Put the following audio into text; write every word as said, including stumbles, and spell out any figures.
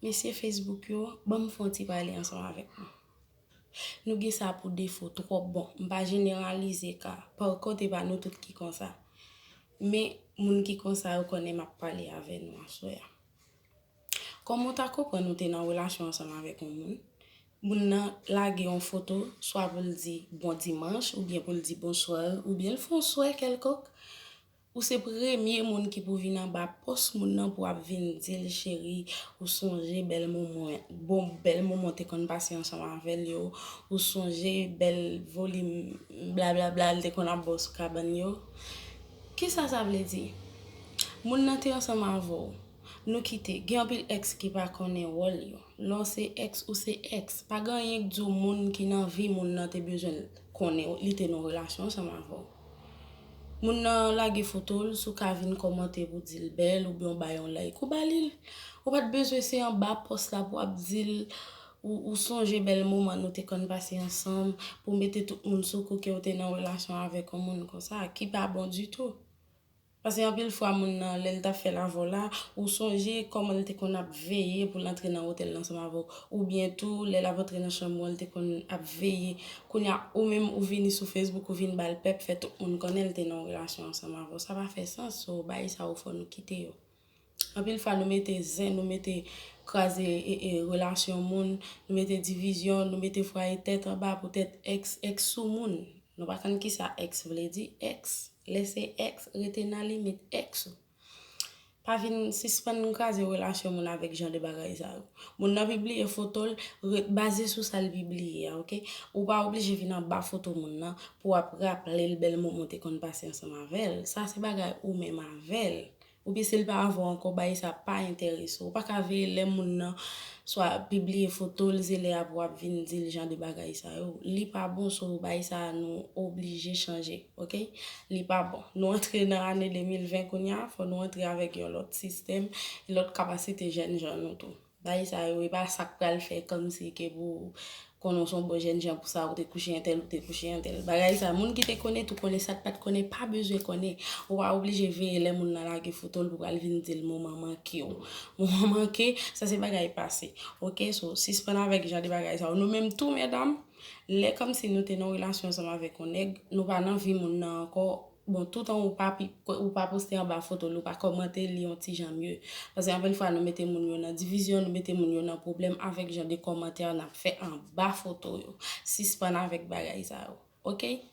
Mesye Facebook yo, ban m fè yon ti pale ansanm avèk nou. Nou gen sa pou defo twòp. Bon, m pa jeneralize ka. Pa kont, e pa nou tout ki konsa. Men, moun ki konsa yo konnen m ap pale avè nou aswè a. Kòman w ta konprann ou te nan relasyon ansanm avèk yon moun? Moun nan lage yon foto, swa pou l di bon dimanch, oubyen pou l di bonswa, oubyen l fè yon swè kèlkonk. Ou se premye moun ki pou vin anba pòs moun nan pou ap vin di l, cheri, ou sonje bèl moman, bon, bèl moman te konn pase ansanm avè l yo, ou sonje bèl volim blablabla l te konn ap ba w sou kabann yo. Kisa sa vle di? Moun nan te ansanm avè w, nou kite. Gen anpil èks ki pa konnen wòl yo. Lè w se èks, ou se èks. Pa gen anyen k di w moun ki nan vi moun nan te bezwen konnen li te nan relasyon ansanm avè w. Moun nan lage foto l, si w ka vin kòmante pou di l bèl oubyen w ba yon like, ou ba li l. Ou pa t bezwen se anba pòs la pou w ap di l ou, ou sonje bèl moman nou te konn pase ansanm, pou w mete tout moun sou kou ke w te nan relasyon avèk yon moun konsa, ki pa bon ditou. Paske anpil fwa moun nan, lè l t ap fè l avè w la, ou sonje kòman l te konn ap veye pou l antre nan otèl la ansanm avè w, oubyen tou, lè l ap antre nan chanm ou an, l te konn ap veye. Kounye a, ou menm, ou vini sou Facebook, ou vin ba l pèp, fè tout moun konnen l te nan yon relasyon ansanm avè w. Sa pa fè sans, so, bagay sa yo fò nou kite yo. Anpil fwa, nou mete zen, nou mete kraze e, e, relasyon moun, nou mete divizyon, nou mete fwaye tèt anba poutèt èks, èks sou moun. Nou pa konn kisa èks vle di, èks. Lè se èks, rete nan limit èks ou. Pa vin sispann kraze relasyon moun avèk jan de bagay sa yo. Moun nan pibliye foto l, re- baze sou sa l pibliye a, oke? Ou pa oblije vin anba foto moun nan pou w ap raple l bèl moman w te konn pase ansanm avè l. Sa se bagay ou menm avè l. Oubyen si l pa avè w ankò, bagay sa pa enterese w. Ou pa ka veye lè moun nan swa pibliye foto l, se lè a pou w ap vin di l jan de bagay sa yo. Li pa bon, so bagay sa a nou oblije chanje, oke? Li pa bon. Nou antre nan ane de mil ven kounye a, fò nou antre avèk yon lòt sistèm, lòt kapasite jèn jan nou tou. Bagay sa yo, e pa sa k pral fè kòmsi ke pou konnen w se yon bon jèn jan pou sa, ou te kouche entèl, ou te kouche entèl. Bagay sa, moun ki te konnen tou konnen, sa k pa t konnen pa bezwen konnen. Ou pa oblije veye lè moun nan lage foto l pou pral vin di l moman manke w. Moman manke, sa se bagay pase. Oke, so, sispann avèk jan de bagay sa yo. Nou menm tou, medam, lè kòmsi nou te nan relasyon ansanm avèk yon nèg, nou pa nan vi moun nan ankò, bon, toutan ou pa pi- ou pa poste anba foto l, ou pa kòmante li yon ti jan mye. Paske anpil fwa nou mete moun yo nan divizyon, nou mete moun yo nan pwoblèm avèk jan de kòmantè n ap fè anba foto yo. Sispann avèk bagay sa yo. Oke?